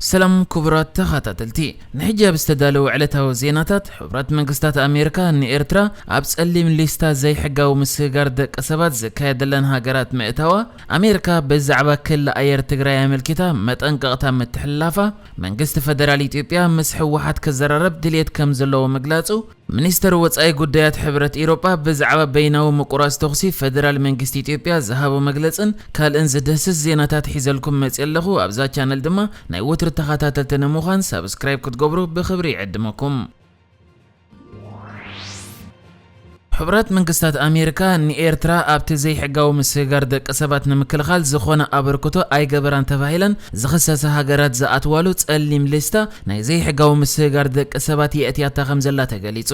ሰላም ክቡራት ተኸታተልቲ፣ ንሕጂ ኣብ ዝተዳለወ ዕለታዊ ዜናታት፣ ሕቡራት መንግስታት ኣሜሪካ ንኤርትራ ኣብ ጸሊም ሊስታ ዘይሕጋዊ ምስግጋር ደቂ ሰባት ዝካየደለን ሃገራት ምእታዋ፣ ኣሜሪካ ብዛዕባ ክሊ ኣየር ትግራይ ኣመልኪታ መጠንቀቕታ ምትሕልላፋ፣ መንግስቲ ፈደራል ኢትዮጵያ ምስ ህወሓት ክዘራረብ ድልየት ከም ዘለዎ ምግላጹ፣ ሚኒስተር ወጻኢ ጉዳያት ሕብረት ኤውሮጳ ብዛዕባ በይናዊ ምቁራጽ ተኹሲ ፈደራል መንግስቲ ኢትዮጵያ ዝሃቦ መግለጽን ካልእን ዝድህስስ ዜናታት ሒዘልኩም መጽየ ኣለኹ። ኣብዛ ቻነል ድማ ናይ ወትሩ ተኸታተልቲ ንምዃን ሳብስክራይብ ክትገብሩ ብኽብሪ ይዕድመኩም። ሕቡራት መንግስታት ኣሜሪካ ንኤርትራ ኣብቲ ዘይሕጋዊ ምስግጋር ደቂ ሰባት ንምክልኻል ዝኾነ ኣበርክቶ ኣይገበራን ተባሂለን ዝኽሰሳ ሃገራት ዝኣትዋሉ ጸሊም ሊስታ ናይ ዘይሕጋዊ ምስግጋር ደቂ ሰባት የእትያታ ከም ዘላ ተገሊጹ።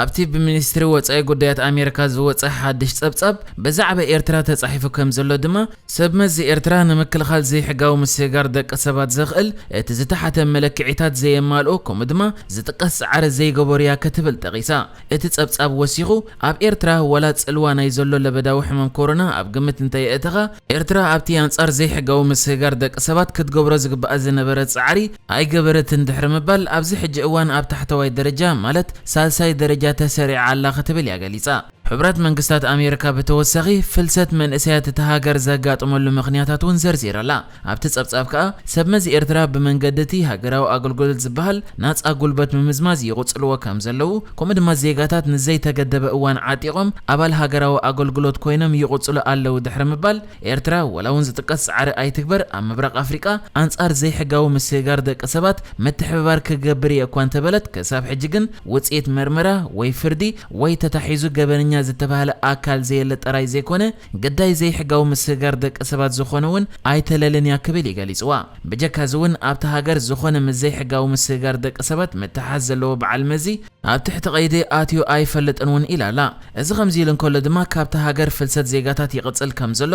ኣብቲ ብሚኒስትሪ ወጻኢ ጉዳያት ኣሜሪካ ዝወጸ ሓድሽ ጸብጻብ ብዛዕባ ኤርትራ ተጻሒፉ ከም ዘሎ ድማ፣ ሰብ መዚ ኤርትራ ንምክልኻል ዘይሕጋዊ ምስግጋር ደቂ ሰባት ዘኽእል እቲ ዝተሓተ መለክዒታት ዘየማልኦ፣ ከምኡ ድማ ዝጥቀስ ጻዕሪ ዘይገበሩ እያ ክትብል ጠቒሳ። እቲ ጸብጻብ ወሲኹ፣ ኣብ ኤርትራ ዋላ ጽልዋ ናይ ዘሎ ለበዳዊ ሕማም ኮሮና ኣብ ግምት እንተየእተኻ፣ ኤርትራ ኣብቲ ኣንጻር ዘይሕጋዊ ምስግጋር ደቂ ሰባት ክትገብሮ ዝግባኣ ዝነበረ ጻዕሪ ኣይገበረትን ድሕሪ ምባል፣ ኣብዚ ሕጂ እዋን ኣብ ታሕተዋይ ደረጃ፣ ማለት ሳልሳይ ደረጃ ተሰሪዓ ኣላ ክትብል እያ ገሊጻ። ሕቡራት መንግስታት ኣሜሪካ ብተወሳኺ፣ ፍልሰት መንእሰያት እታ ሃገር ዘጋጠመሉ ምኽንያታት እውን ዘርዚራ ኣላ። ኣብቲ ጸብጻብ ከኣ፣ ሰብ መዚ ኤርትራ ብመንገዲ እቲ ሃገራዊ ኣገልግሎት ዝበሃል ናጻ ጉልበት ምምዝማዝ ይቕጽልዎ ከም ዘለዉ፣ ከምኡ ድማ ዜጋታት ንዘይተገደበ እዋን ዓጢቖም ኣባል ሃገራዊ ኣገልግሎት ኮይኖም ይቕጽሉ ኣለዉ ድሕሪ ምባል፣ ኤርትራ ዋላ እውን ዝጥቀስ ጻዕሪ ኣይትግበር፣ ኣብ ምብራቕ ኣፍሪቃ ኣንጻር ዘይሕጋዊ ምስግጋር ደቂ ሰባት ምትሕብባር ክገብር እየ እኳ እንተበለት፣ ክሳብ ሕጂ ግን ውጽኢት መርመራ ወይ ፍርዲ ወይ ተታሒዙ ገበነኛ ዝተባህለ ኣካል ዘየለ ጥራይ ዘይኮነ፣ ግዳይ ዘይሕጋዊ ምስግጋር ደቂ ሰባት ዝኾነ እውን ኣይተለልን እያ ክብል እዩ ገሊጽዋ። ብጀካ እዚ እውን ኣብቲ ሃገር ዝኾነ ምስ ዘይሕጋዊ ምስግጋር ደቂ ሰባት ምትሓዝ ዘለዎ በዓል መዚ ኣብ ትሕቲ ቀይዲ ኣትዩ ኣይፈልጥን እውን ኢላ ኣላ። እዚ ከምዚ ኢሉ እንከሎ ድማ፣ ካብቲ ሃገር ፍልሰት ዜጋታት ይቕጽል ከም ዘሎ፣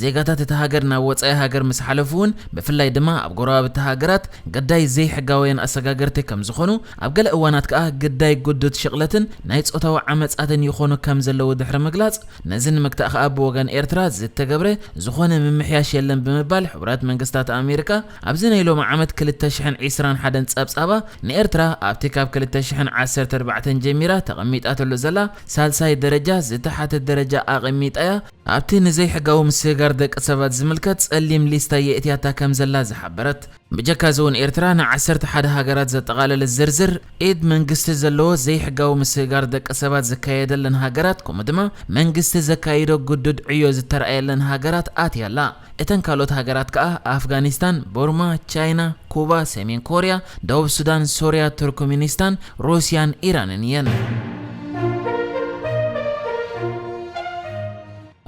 ዜጋታት እቲ ሃገር ናብ ወጻኢ ሃገር ምስ ሓለፉ እውን፣ ብፍላይ ድማ ኣብ ጎረባብቲ ሃገራት፣ ግዳይ ዘይሕጋውያን ኣሰጋገርቲ ከም ዝኾኑ፣ ኣብ ገለ እዋናት ከኣ ግዳይ ግዱድ ሽቕለትን ናይ ጾታዊ ዓመጻትን ይኾኑ ከም ዘለዉ ድሕሪ ምግላጽ፣ ነዚ ንምግታእ ከኣ ብወገን ኤርትራ ዝተገብረ ዝኾነ ምምሕያሽ የለን ብምባል፣ ሕቡራት መንግስታት ኣሜሪካ ኣብዚ ናይ ሎሚ ዓመት ክልተ ሽሕን ዕስራን ሓደን ጸብጻባ ንኤርትራ ኣብቲ ካብ ክልተ ሽሕን ዓሰርተ ኣርባዕተን ጀሚራ ተቐሚጣትሉ ዘላ ሳልሳይ ደረጃ ዝተሓተ ደረጃ ኣቐሚጣ እያ። ኣብቲ ንዘይሕጋዊ ምስግጋር ደቂ ሰባት ዝምልከት ጸሊም ሊስታ የእትያታ ከም ዘላ ዝሓበረት። ብጀካ እዚ እውን ኤርትራ ንዓሰርተ ሓደ ሃገራት ዘጠቓለለ ዝርዝር ኢድ መንግስቲ ዘለዎ ዘይሕጋዊ ምስግጋር ደቂ ሰባት ዝካየደለን ሃገራት፣ ከምኡ ድማ መንግስቲ ዘካይዶ ግዱድ ዕዮ ዝተረኣየለን ሃገራት ኣትያ ኣላ። እተን ካልኦት ሃገራት ከኣ ኣፍጋኒስታን፣ ቦርማ፣ ቻይና፣ ኩባ፣ ሰሜን ኮርያ፣ ደቡብ ሱዳን፣ ሶርያ፣ ቱርክሚኒስታን፣ ሩስያን ኢራንን እየን።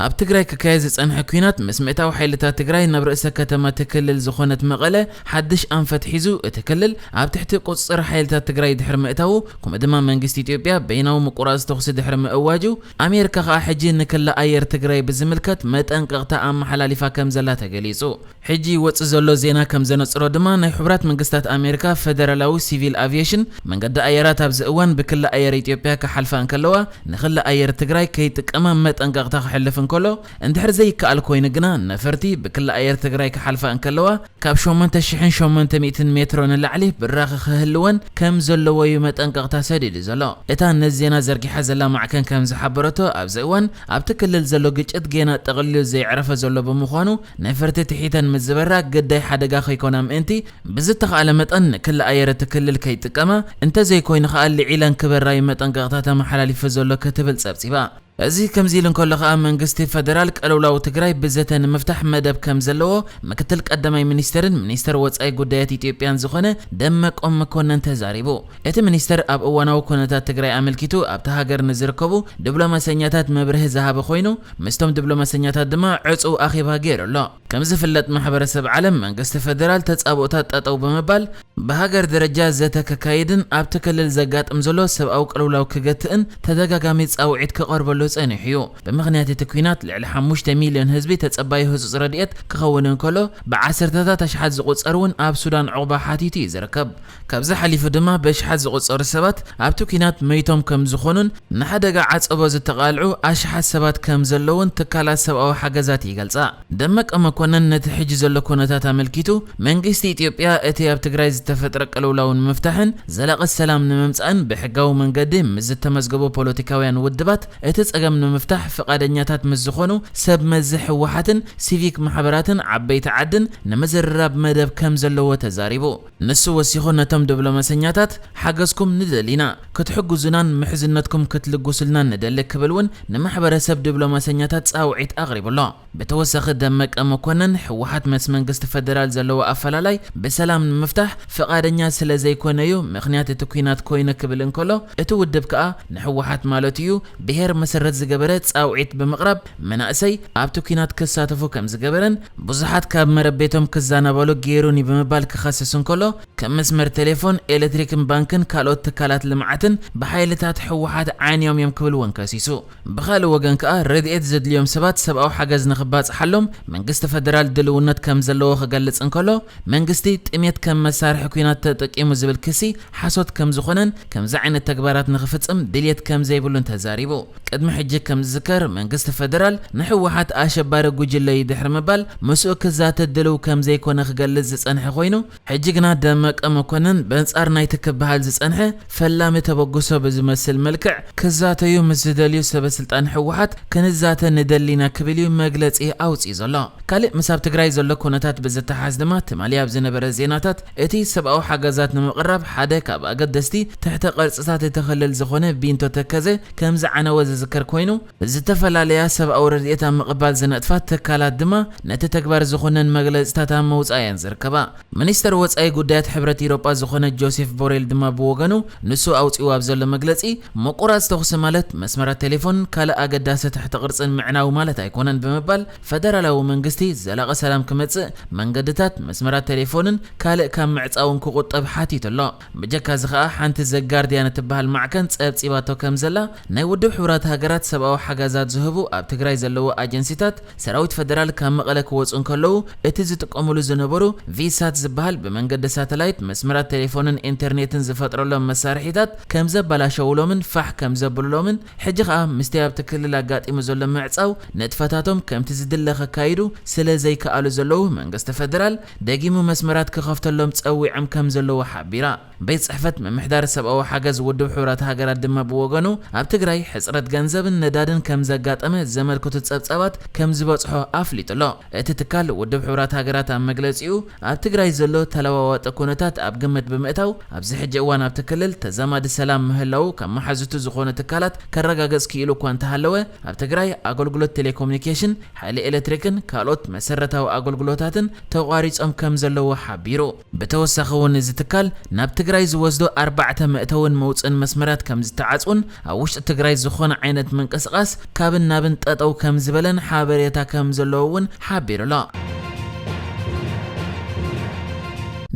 ኣብ ትግራይ ክካየድ ዝጸንሐ ኲናት ምስ ምእታው ሓይልታት ትግራይ ናብ ርእሰ ከተማ እቲ ክልል ዝኾነት መቐለ ሓድሽ ኣንፈት ሒዙ፣ እቲ ክልል ኣብ ትሕቲ ቁጽጽር ሓይልታት ትግራይ ድሕሪ ምእታዉ፣ ከምኡ ድማ መንግስቲ ኢትዮጵያ በይናዊ ምቁራጽ ተኹሲ ድሕሪ ምእዋጁ፣ ኣሜሪካ ከኣ ሕጂ ንክሊ ኣየር ትግራይ ብዝምልከት መጠንቀቕታ ኣመሓላሊፋ ከም ዘላ ተገሊጹ። ሕጂ ይወጽእ ዘሎ ዜና ከም ዘነጽሮ ድማ፣ ናይ ሕቡራት መንግስታት ኣሜሪካ ፈደራላዊ ሲቪል ኣቪየሽን መንገዲ ኣየራት ኣብዚ እዋን ብክሊ ኣየር ኢትዮጵያ ክሓልፋ እንከለዋ፣ ንክሊ ኣየር ትግራይ ከይጥቀማ መጠንቀቕታ ክሕልፍ እንከሎ፣ እንድሕር ዘይከኣል ኮይኑ ግና፣ ነፈርቲ ብክሊ ኣየር ትግራይ ክሓልፋ እንከለዋ፣ ካብ ሸሞንተ ሽሕን ሸሞንተ ሚእትን ሜትሮ ንላዕሊ ብራኸ ክህልወን ከም ዘለዎ እዩ መጠንቀቕታ ሰዲዱ ዘሎ። እታ ነዚ ዜና ዘርጊሓ ዘላ ማዕከን ከም ዝሓበረቶ፣ ኣብዚ እዋን ኣብቲ ክልል ዘሎ ግጭት ጌና ጠቕሊሉ ዘየዕረፈ ዘሎ ብምዃኑ፣ ነፈርቲ ትሒተን ምስ ዝበራ ግዳይ ሓደጋ ከይኮና ምእንቲ፣ ብዝተኻእለ መጠን ንክሊ ኣየር እቲ ክልል ከይጥቀማ፣ እንተዘይኮይኑ ከኣ ልዒለን ክበራ እዩ መጠንቀቕታ ተመሓላሊፉ ዘሎ ክትብል ጸብጺባ። እዚ ከምዚ ኢሉ እንከሎ ከኣ፣ መንግስቲ ፈደራል ቅልውላው ትግራይ ብዘተ ንምፍታሕ መደብ ከም ዘለዎ ምክትል ቀዳማይ ሚኒስተርን ሚኒስተር ወጻኢ ጉዳያት ኢትዮጵያን ዝኾነ ደመቀ መኮነን ተዛሪቡ። እቲ ሚኒስተር ኣብ እዋናዊ ኩነታት ትግራይ ኣመልኪቱ ኣብታ ሃገር ንዝርከቡ ዲፕሎማሰኛታት መብርሂ ዝሃበ ኮይኑ፣ ምስቶም ዲፕሎማሰኛታት ድማ ዕጹው ኣኼባ ገይሩ ኣሎ። ከም ዝፍለጥ፣ ማሕበረሰብ ዓለም መንግስቲ ፈደራል ተጻብኦታት ጠጠው ብምባል፣ ብሃገር ደረጃ ዘተ ከካይድን ኣብቲ ክልል ዘጋጥም ዘሎ ሰብኣዊ ቅልውላው ክገትእን ተደጋጋሚ ጻውዒት ክቐርበሉ ጸኒሑ እዩ። ብምኽንያት እቲ ኲናት ልዕሊ ሓሙሽተ ሚልዮን ህዝቢ ተጸባዩ ህጹጽ ረድኤት ክኸውን እንከሎ፣ ብዓሰርተታት ኣሽሓት ዝቑጸር እውን ኣብ ሱዳን ዑቕባ ሓቲቱ እዩ ዝርከብ። ካብዚ ሓሊፉ ድማ ብኣሽሓት ዝቑጸሩ ሰባት ኣብቲ ኲናት መይቶም ከም ዝኾኑን ንሓደጋ ዓጸቦ ዝተቓልዑ ኣሽሓት ሰባት ከም ዘለውን ትካላት ሰብኣዊ ሓገዛት ይገልጻ። ደመቀ መኮነን ነቲ ሕጂ ዘሎ ኩነታት ኣመልኪቱ፣ መንግስቲ ኢትዮጵያ እቲ ኣብ ትግራይ ዝተፈጥረ ቅልውላው ንምፍታሕን ዘላቒ ሰላም ንምምጻእን ብሕጋዊ መንገዲ ምስ ዝተመዝገቡ ፖለቲካውያን ውድባት እቲ ጸገም ንምፍታሕ ፍቓደኛታት ምስ ዝኾኑ ሰብ መዚ ህወሓትን ሲቪክ ማሕበራትን ዓበይቲ ዓድን ንምዝርራብ መደብ ከም ዘለዎ ተዛሪቡ። ንሱ ወሲኹ ነቶም ዲፕሎማሰኛታት ሓገዝኩም ንደሊ ኢና፣ ክትሕግዙናን ምሕዝነትኩም ክትልግሱልናን ንደሊ ክብል እውን ንማሕበረሰብ ዲፕሎማሰኛታት ጻውዒት ኣቕሪቡ ኣሎ። ብተወሳኺ ደመቀ መኮነን ህወሓት ምስ መንግስቲ ፈደራል ዘለዎ ኣፈላላይ ብሰላም ንምፍታሕ ፍቓደኛ ስለ ዘይኮነ እዩ ምኽንያት እቲ ኲናት ኮይኑ ክብል እንከሎ፣ እቲ ውድብ ከኣ ንህወሓት ማለት እዩ ብሄር መሰረት ዝገበረ ጻውዒት ብምቕራብ መናእሰይ ኣብቲ ኲናት ክሳተፉ ከም ዝገበረን ብዙሓት ካብ መረብ ቤቶም ክዛናበሉ ገይሩን እዩ ብምባል ክኸስስ እንከሎ፣ ከም መስመር ቴሌፎን፣ ኤሌክትሪክን ባንክን ካልኦት ትካላት ልምዓትን ብሓይልታት ህወሓት ዓንዮም እዮም ክብል እውን ከሲሱ። ብኻልእ ወገን ከኣ ረድኤት ዘድልዮም ሰባት ሰብኣዊ ሓገዝ ንኽባጽሓሎም መንግስቲ ፈደራል ድልውነት ከም ዘለዎ ክገልጽ እንከሎ፣ መንግስቲ ጥሜት ከም መሳርሒ ኲናት ተጠቂሙ ዝብል ክሲ ሓሶት ከም ዝኾነን ከምዚ ዓይነት ተግባራት ንኽፍጽም ድልየት ከም ዘይብሉን ተዛሪቡ። ቅድሚ ሕጂ ከም ዝዝከር መንግስቲ ፈደራል ንህወሓት ኣሸባሪ ጉጅለ እዩ ድሕሪ ምባል ምስኡ ክዛተ ድልው ከም ዘይኮነ ክገልጽ ዝጸንሐ ኮይኑ፣ ሕጂ ግና ደመቀ መኮነን በንጻር ናይቲ ክበሃል ዝጸንሐ ፈላሚ ተበግሶ ብዝመስል መልክዕ ክዛተዩ ምስ ዝደልዩ ሰበ ስልጣን ህወሓት ክንዛተ ንደሊና ክብል እዩ መግለጺ ኣውጺኡ ዘሎ። ካልእ ምስ ኣብ ትግራይ ዘሎ ኩነታት ብዝተሓዝ ድማ ትማሊ ኣብ ዝነበረ ዜናታት እቲ ሰብኣዊ ሓገዛት ንምቕራብ ሓደ ካብ ኣገደስቲ ትሕተ ቅርጽታት እቲ ክልል ዝኾነ ቢንቶ ተከዘ ከም ዝዓነወ ዝዝከር ኮይኑ፣ ዝተፈላለያ ሰብኣዊ ረድኤት ኣብ ምቕባል ዝነጥፋ ትካላት ድማ ነቲ ተግባር ዝኾነን መግለጽታት ኣብ ምውጻእ እየን ዝርከባ። ሚኒስተር ወጻኢ ጉዳያት ሕብረት ኢሮጳ ዝኾነ ጆሴፍ ቦሬል ድማ ብወገኑ ንሱ ኣውጺኡ ኣብ ዘሎ መግለጺ፣ ምቁራጽ ተኹሲ ማለት መስመራት ቴሌፎን ካልእ ኣገዳሲ ትሕቲ ቅርጽን ምዕናው ማለት ኣይኮነን ብምባል፣ ፈደራላዊ መንግስቲ ዘላቒ ሰላም ክመጽእ መንገድታት መስመራት ቴሌፎንን ካልእ ካብ ምዕጻውን ክቑጠብ ሓቲቱ ኣሎ። ብጀካ እዚ ኸኣ ሓንቲ ዘጋርድያን እትበሃል ማዕከን ጸብጺባቶ ከም ዘላ ናይ ውድብ ሕቡራት ሃገራት ሰብኣዊ ሓገዛት ዝህቡ ኣብ ትግራይ ዘለዉ ኣጀንሲታት ሰራዊት ፈደራል ካብ መቐለ ክወጹ እንከለዉ እቲ ዝጥቀሙሉ ዝነበሩ ቪሳት ዝበሃል ብመንገዲ ሳተላይት መስመራት ቴሌፎንን ኢንተርኔትን ዝፈጥረሎም መሳርሒታት ከም ዘበላሸውሎምን ፋሕ ከም ዘብሉሎምን ሕጂ ኸኣ ምስቲ ኣብቲ ክልል ኣጋጢሙ ዘሎ ምዕጻው ንጥፈታቶም ከምቲ ዝድለ ከካይዱ ስለ ዘይከኣሉ ዘለዉ መንግስቲ ፈደራል ደጊሙ መስመራት ክኸፍተሎም ጸዊዖም ከም ዘለዉ ሓቢራ። ቤት ጽሕፈት ምምሕዳር ሰብኣዊ ሓገዝ ውድብ ሕቡራት ሃገራት ድማ ብወገኑ ኣብ ትግራይ ሕጽረት ገንዘብን ነዳድን ከም ዘጋጠመ ዘመልክቱ ጸብጻባት ከም ዝበጽሖ ኣፍሊጡ ኣሎ። እቲ ትካል ውድብ ሕቡራት ሃገራት ኣብ መግለጺኡ ኣብ ትግራይ ዘሎ ተለዋዋጢ ኩነታት ኣብ ግምት ብምእታው ኣብዚ ሕጂ እዋን ኣብቲ ክልል ተዛማዲ ሰላም ምህላዉ ካብ መሓዙቱ ዝኾኑ ትካላት ከረጋግጽ ክኢሉ እኳ እንተሃለወ ኣብ ትግራይ ኣገልግሎት ቴሌኮሙኒኬሽን፣ ሓይሊ ኤሌክትሪክን ካልኦት መሰረታዊ ኣገልግሎታትን ተቋሪጾም ከም ዘለዉ ሓቢሩ። ብተወሳኺ እውን እዚ ትካል ናብ ትግራይ ዝወስዶ ኣርባዕተ መእተውን መውፅእን መስመራት ከም ዝተዓፅውን ኣብ ውሽጢ ትግራይ ዝኾነ ዓይነት ምንቅስቓስ ካብን ናብን ጠጠው ከም ዝበለን ሓበሬታ ከም ዘለዎ እውን ሓቢሩ ኣሎ።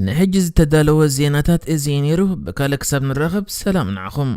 ንሕጂ ዝተዳለወ ዜናታት እዚ እዩ ነይሩ። ብካልእ ክሳብ ንራኸብ ሰላም ንዓኹም።